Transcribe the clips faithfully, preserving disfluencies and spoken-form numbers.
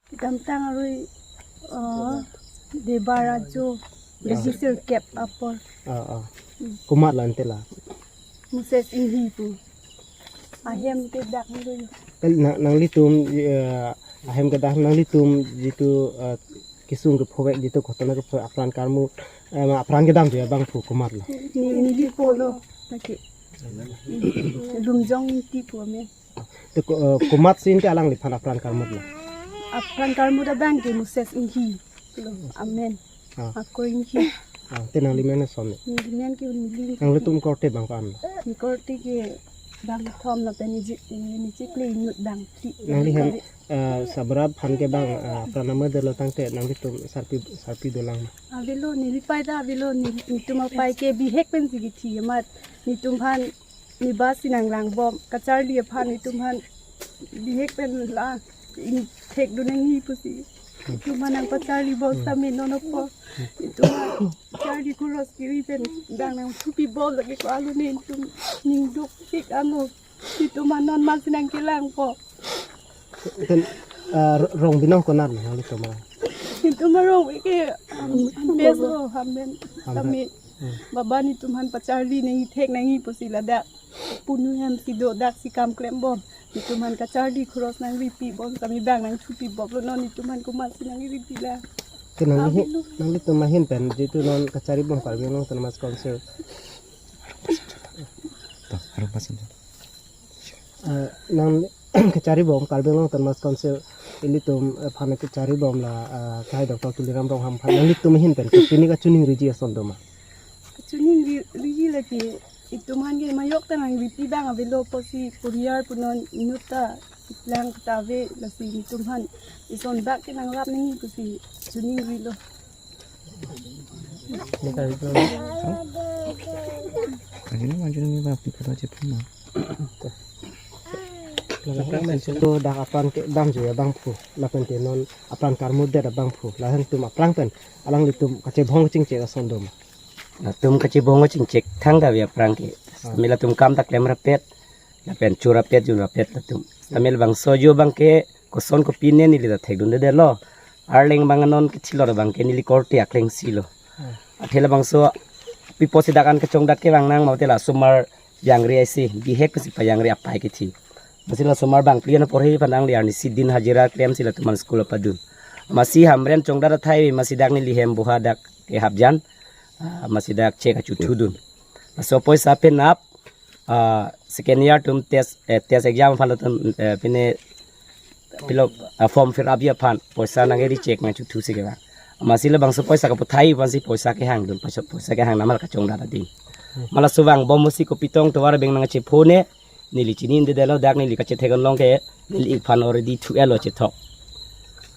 Kedamtang arui, uh, Debar ajo, Dehi sirkep apor. Ah, ah. Komat la ante la? Moses Inghi pu. Ahem ke dak lo. Kali na, nanglitum, eh, ahem ke dak nanglitum jitu, eh, kesung kephovek jitu ghotona kephovek apran karmu, eh, apran kedam jo abangphu komat la? Ni, neli po lo. Lake. Lumjong Ingti pu amen. Te ko-, eh, komatsi ante alangliphan apran karmut la? Apran karmut abang ke Moses Inghi lo, amen. Ah. Ako Inghi. Ah, te nangli men son ne? Neli men ke Unmiling. Nanglitum korte bang ko-an? Ni korte ke bang thom lapen ni ji, ni chikle inut bang phli. Nangli hem, eh, Sabra aphan ke bang, eh, apran nama dolo tangte nanglitum sarpi, sarpi dolang ma? Avelo, neli pai ta avelo, neli, netum apai ke bihek pensi kithi amat netum aphan ne bus si nanglangbom, kacharli aphan netum aphan bihek pen la, ingthekdun nangji pusi. Netum aphan nangpacharlibom sitame non apor. Netum aphan charli khuros kiri pen bang nangthupi bom lake ko-an lo, netum ningduk thik ano. Netum aphan non masi nangkelangpo. Ten, eh, ro-, rong binong konat ma nanglitum arong? Netum arong ke, um, Hampes lo, Hamben. Hamben. Sitame. Hmm. Baba netum aphan pacharli nangji thek nangji pusi ladak punu hem si do, daksi kam klembom. Netum aphan kacharli khuros nangripibom sitame bang nangthupi bom lo, non netum aphan komatsi nangripi la. Te nangli, avelo, nanglitum ahin pen jitu non kacharibom Karbi Anglong Autonomous Council. To, harap pasin. Eh, nang kacharibom Karbi Anglong Autonomous Council ilitum, eh, aphan kacharibom la, eh, kehai Doctor Tuliram Ronghang aphan nanglitum ahin pen kachini kachiningriji ason do ma? Kachiningri, riji lake itum aphan ke majok ta nangripi bang avelo pusi, kuriar punon inut ta lang ta ave, lasi itum aphan ison bak ke nangrap nangji pusi chiningrilo. Ini kali itu. Anjing, anjing ini bang, kita aja pun. To dak apran kedam jo abangphu, lapen te non apran karmut det abangphu, lahentum aphrang pen alanglitum kachebong kachingchek ason do ma? Latum kachebong kachingchek thangta ave aphrang ke. Ah. Sitame latum kam ta klem rapet, lapen cho rapet, jun rapet latum. Sitame labangso ajo abang ke koson kopine neli ta thekdundedetlo. Arleng abang non kethilor abang ke neli korte akleng si lo. Hmm. Athe labangso pi apotsi dak an kachongdat ke bang nang mate la osomar jangre aisi, bihek pensi pajangre apai kethi. Masi la osomar bang phli an porhe pandang liar ni si din hajira klemsi latum aphan school apadun. Masi Hamren chongdat athai masi dak neli hem boha dak ke Hapjan. Ah, masi dak cheque kachethudun. Laso poisa penap, ah, second year atum test, eh, test exam aphan latum, eh, pine pilo, ah, form fill up ji aphan poisa nangri cheque nangchethusi ke bang. Masi labangso poisa kapathai aphansi poisa kehangdun, poisa, poisa kehang namal kachongdat ading. Mala laso vangbom si kopi tong tovar beng nangchephone, neli chinidedetlo, dak neli kachethek along ke neli ik aphan already thu-etlo chethok.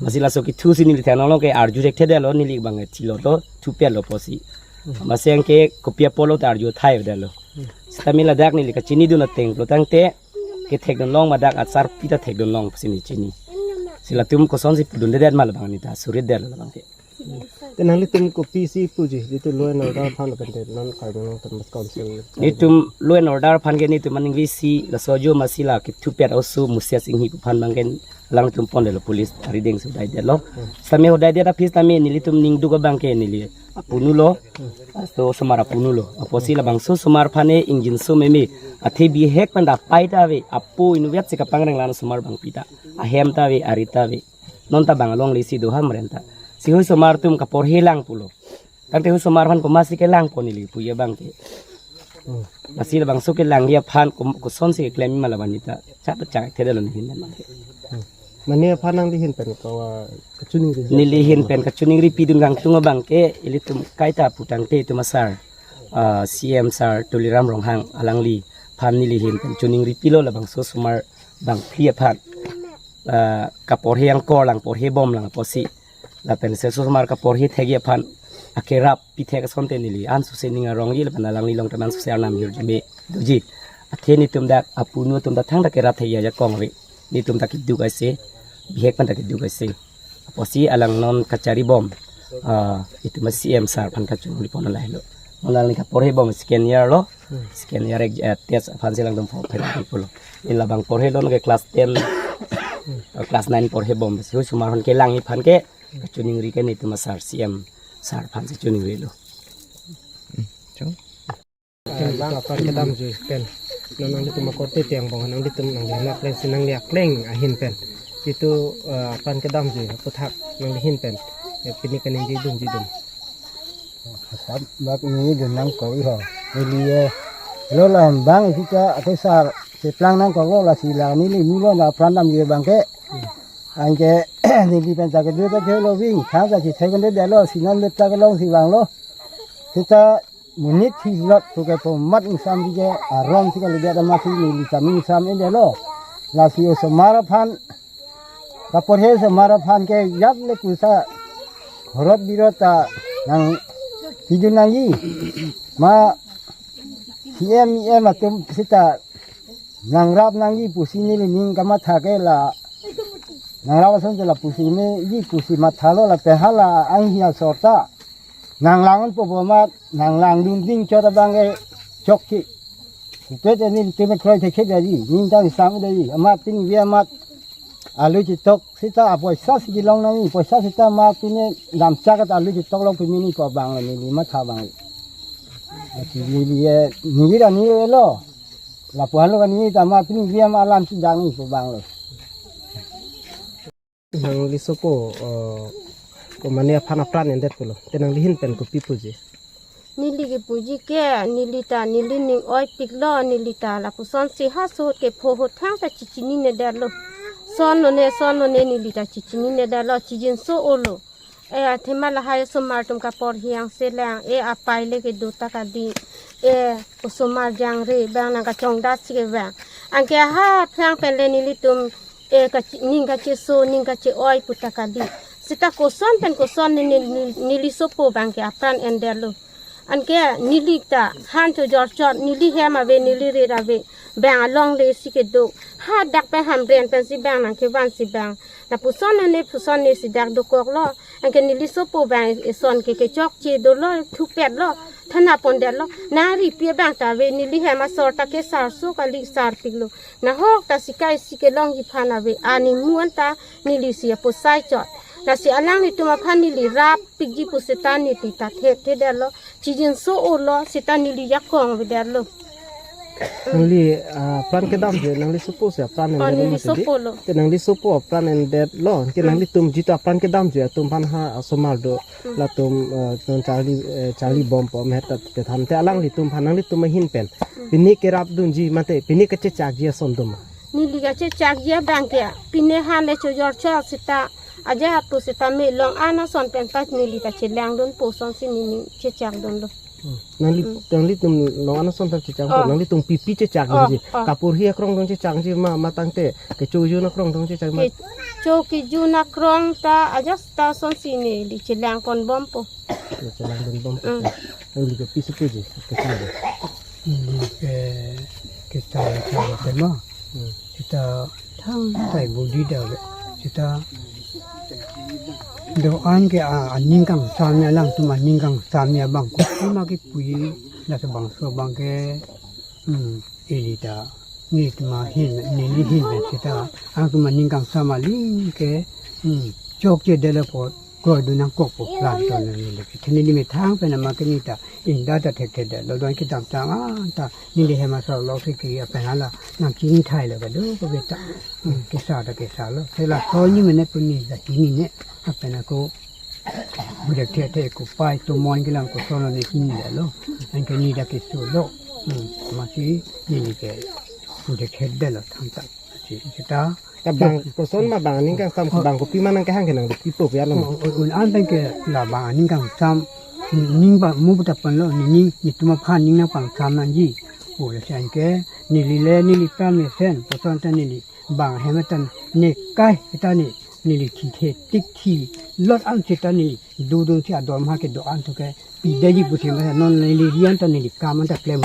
Masi laso kethusi neli thek along ke arju thekthedetlo, neli ik abang thilotlo, thupetlo pusi. Masi anke kopi apotlo ta arju thai-edetlo. Sitame ladak neli kachinidun ateng pulo tangte kethekdun long ma dak asarpi ta thekdun long pusi neli chini. Si latum kosonsi pudundedet ma labang neta suridetlo labang ke. Te nanglitum kopisi puji, jitu law and order aphan lapen te non Karbi Anglong Autonomous Council? Netum law and order aphan ke netum aning visi laso ajo masi la kethupet oso Moses Inghi pu aphan abang ke alangtum pondetlo police arideng si hodaidetlo. Hmm. Sitame hodaidet aphi sitame nelitum ningduk abang ke neli apunu lo. Hmm. Laso osomar apunu lo. Apotsi labangso osomar aphan ne ingjinso meme, athe bihek pen dak apai ta ave, apo inutvet si kapangreng la osomar abang pita. Ahem ta ave, ari ta ave. Non ta bang alongle si do Hamren ta. Si husomar atum kaporhe lang pulo. Tangte husomar aphan komatsi kelangpo neli puji abang ke. Hmm. Masi labangso kelangji aphan kom-, kosonsi keklem ma labang neta. Chak chak thedetlo neli hin abang ke. Hmm. Mane aphan nangli hin pen ko, ah, kachiningri? Neli hin pen kachiningripidun kangtung abang ke ilitum kaita pu tangte itum asar, ah, C M sir Tuliram Ronghang alangliphan neli hin pen chiningripilo labangso osomar bang phli aphan, ah, kaporhe angkor lang porhebom lang apotsi. Lapen se osomar kaporhe thekji aphan akerap pithek asonte neli ansose ning arongji lapen alangli along teman sose arnam hirjume doji. Athe netum dak apunu atum ta thangta kerap thekji ajakong ave. Netum ta keduk aisi, bihek pen ta keduk aisi. Apotsi alang non kacharibom, ah, itum C M sir aphan kachingripon lahelo. Non alangli kaporhebom second year lo. Hmm. Second year ek-, eh, test aphansi alangtum form fill up pulo. Neli labang porhelo non ke class ten, Hmm. Class nine porhe bom si osomar aphan kelang aphan ke, hmm, kachiningri ke netum asar C M sir aphan si chiningrilo. Hmm. Chong. Ah, apran kedamjui pen. Non nanglitum akorte ateng angbong nanglitum nangli akleng si nangli akleng ahin pen. Jitu, ah, apran kedamjui aphuthak nangli ahin pen, eh, pini kaningje dunji dun. Asap bak ningje dun nangkok iho. Neli, eh, lo lam abang isi ta ake sar cheplang nangkoklo, lasi la neli mulo na apran damji abang ke. Anke neli pen ta kedo ta kelo ving, tha ta si thek kedo detlo, si non det ta kelong si vanglo. Seta monit hilot pu ke po mat ingsam di ke aron si kalidet amat si neli ta ingsam en detlo. Lasi osomar aphan, kaporhe osomar aphan ke jat le pusa horot birot ta nangpidun nangji. Ma C M E M atum seta nangrap nangji pusi neli ning kamatha ke la. Nangrap ason ke la pusi meji pusi mathalo lapen hala anghi asor ta nanglang unpo pu amat nanglangdun ding chot abang ke chokche. Kupet nelitum kroi thekthedetji, ning ta ingsam detji. Amat pini vi amat alu chetok seta apoisa si kelong nangji, poisa seta amat pini damchak ta alu chetok long pini ni pu abang neli matha abang. Lasi neli, eh, neli ra neli lo. Lapu halo kaningje ta amat pini vi amat alam si dang ni pu abang lo. Nangli sopo, eh, ko mane aphan apran endet pulo. Te nangli ahin pen kopi puji? Neli kepuji ke, neli ta, neli ning oipiklo, neli ta lapuson si ha suhut kepho ahut thang ta chichinine detlo. Son lone, son lone neli ta chichinine detlo, chijinso-olo. Eh, athema lahai osomar atum kaporhe angse lang, eh, apai le kedo ta kali, eh, osomar jangre abang nangkachongdat si kevang. Anke ha aphrang pen le nelitum, eh, kachi-, ning kacheso, ning kache-oi pu ta kali. Seta koson pen koson ne, ne, ne, neli sopo abang ke apran endetlo. Anke neli ta han chojor chot, neli hem ave, neli rit ave, bang alongle si kedo. Hadak pen Hamren pen si bang nangkevan si bang. Lapuson ne, puson ne si dak dokoklo. Anke neli sopo abang eson ke kechokche dolo, thupetlo, thanapon detlo. Nangripi abang ta ave, neli hem asor ta ke sarso kali, sarpiklo. Nahok ta sikai si kelongji aphan ave, animu anta neli si aposai chot. Lasi alanglitum aphan neli rapikji pu seta neli ta thekthedetlo. Chijinso-olo seta neli jakong avedetlo. Nangli, ah, apran kedamjui, nangli sopo si apran endetlo. Oh, neli ma tadi? Sopolo. Te nangli sopo apran endetlo. Ke, hmm, nanglitum jitu apran kedamjui atum aphan ha asomar do. Hmm. Latum, eh, non charli, eh, charli bom po mehet ta te than te alanglitum aphan nanglitum ahin pen. Hmm. Pini kerapdunji mate pini kachechakji ason do ma? Neli kachechakji abang ke pini han le chojor chot seta ajat pu seta me long-an ason pen ta neli ta chelangdunpo, son si neli chechakdunlo. Hmm. Nangli, hmm, nanglitum long-an ason pen chechak, oh, nanglitum pipi chechakji. Oh, oh. Kaporhe akrong dong chechakji ma, ma tangte kecho kejun akrong dong chechak ma? Kecho kejun akrong ta ajat ta son si neli chelangpon bompo. Chelangdun bompo. Hmm. Nangli kopi si puji, kopi si. Neli ke, ke chai chai tema. Hmm. Seta thangta budi da ve. Seta do-an ke a, aning kangsam ya, alangtum aning kangsam ya abang. Kopi ma kepuji, la ke bangso abang ke, hmm, ili ta. Nelitum ahin, neli ahin pen seta, alangtum aning kangsam aling ke, hmm, chokche detlo pu, kroidun nangkokpo, planton neli ke. Te neli methang pen amat ke neli ta, inda ta thekthedetlo, don kedam tang anta, neli hem asor lok si ke, apen hala nangchinithailo kado, kave ta. Hmm, kesa ta kesalo. Te laso ni mene pu neli ta chinine. Apen ako budak thekthek kopai tomon kelang koson ne chinidetlo. Anke neli ta kesolo. Hmm, masi neli ke budak thekthedetlo thangta. Si, seta. Ta bang, koson ma bang aning kangsam, oh, bang kopi ma nangkehang ke nangli pipo pi alam? Oh, oh, un-an pen ke la bang aning kangsam, ning bang mu puta pen lo, ne ning, netum aphan ning nangpangsam nangji. Oh, lasi anke, neli le, neli pram mesen, koson ta neli, bang hem ta ne kai, ta ne, neli thithe, tik thi, lot an seta neli, dodun si ador ma kedo-an thu ke, pidetji pusi ma, non neli rian ta neli kam anta klem,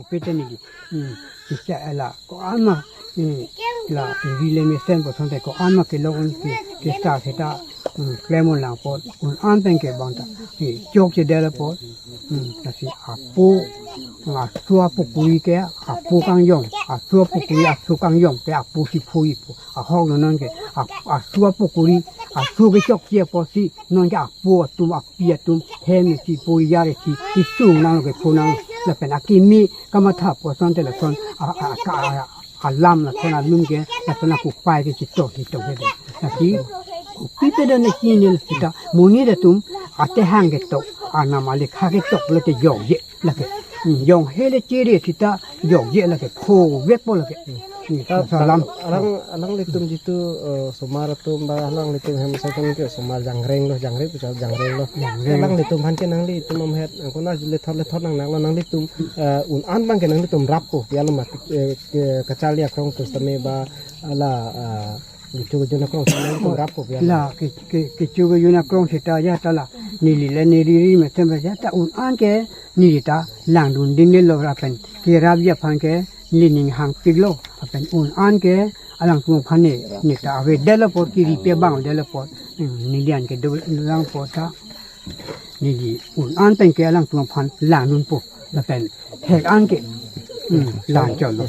upe ta neli, hmm, kisa ela, ko-an ma, hmm, la, ri le mesen koson te ko-an ma kelong un ke, kesa seta, Hmm, klem un lang apot, un an pen ke bang ta. Hmm, chokche det apot. Hmm, lasi apo, aso apo kuri ke, apo kangjong, aso apo kuri, aso kangjong ke apo si phoipo. Ahok lo non ke, a-, aso apo kuri, aso ke chokche apotsi, non ke apo atum, api atum, hem si pori yare si, isung nang ke pho nang, lapen akimi kamatha apot asonte lason, a, a, ka, a, alam lason alum ke, lason akupai ke chito chito ke. Lasi, kopi pedo ne kini sita, monit atum, atehang ketok, anam alekha ketok lote jokje lake. Hmm, jong hele chere sita, jokje lake, phovekpo lake. Hmm, ta, ta, salam. Alang, alanglitum jitu, eh, osomar atum ba alanglitum hem asai atum ke osomar jangreng lo, jangreng puchot jangreng lo. Jangreng. Alanglitum aphan ke nanglitum amhet, angkona lethot lethot nang nang lo nanglitum, eh, un an bang ke nanglitum rappo, ya lo mat, eh, ke kacharli akrong pusitame ba, ala, ah, luchu kejun akrong sitame nanglitum rappo, ya lo. La, ke, ke, kechu kejun akrong sita ya ta la, neli le neli ri metem ya ta un an ke, neli ta langdun ding lo lapen, kerapji aphan ke, neli ning hangpik lo, lapen un an ke, alangtum aphan ne, ne ta avedet lo apot, kiri pe bang det lo apot, hmm, neli an ke do lang apot ta, neli un an pen ke alangtum aphan langdunpo, lapen, hek an ke, hmm, lang chot lo.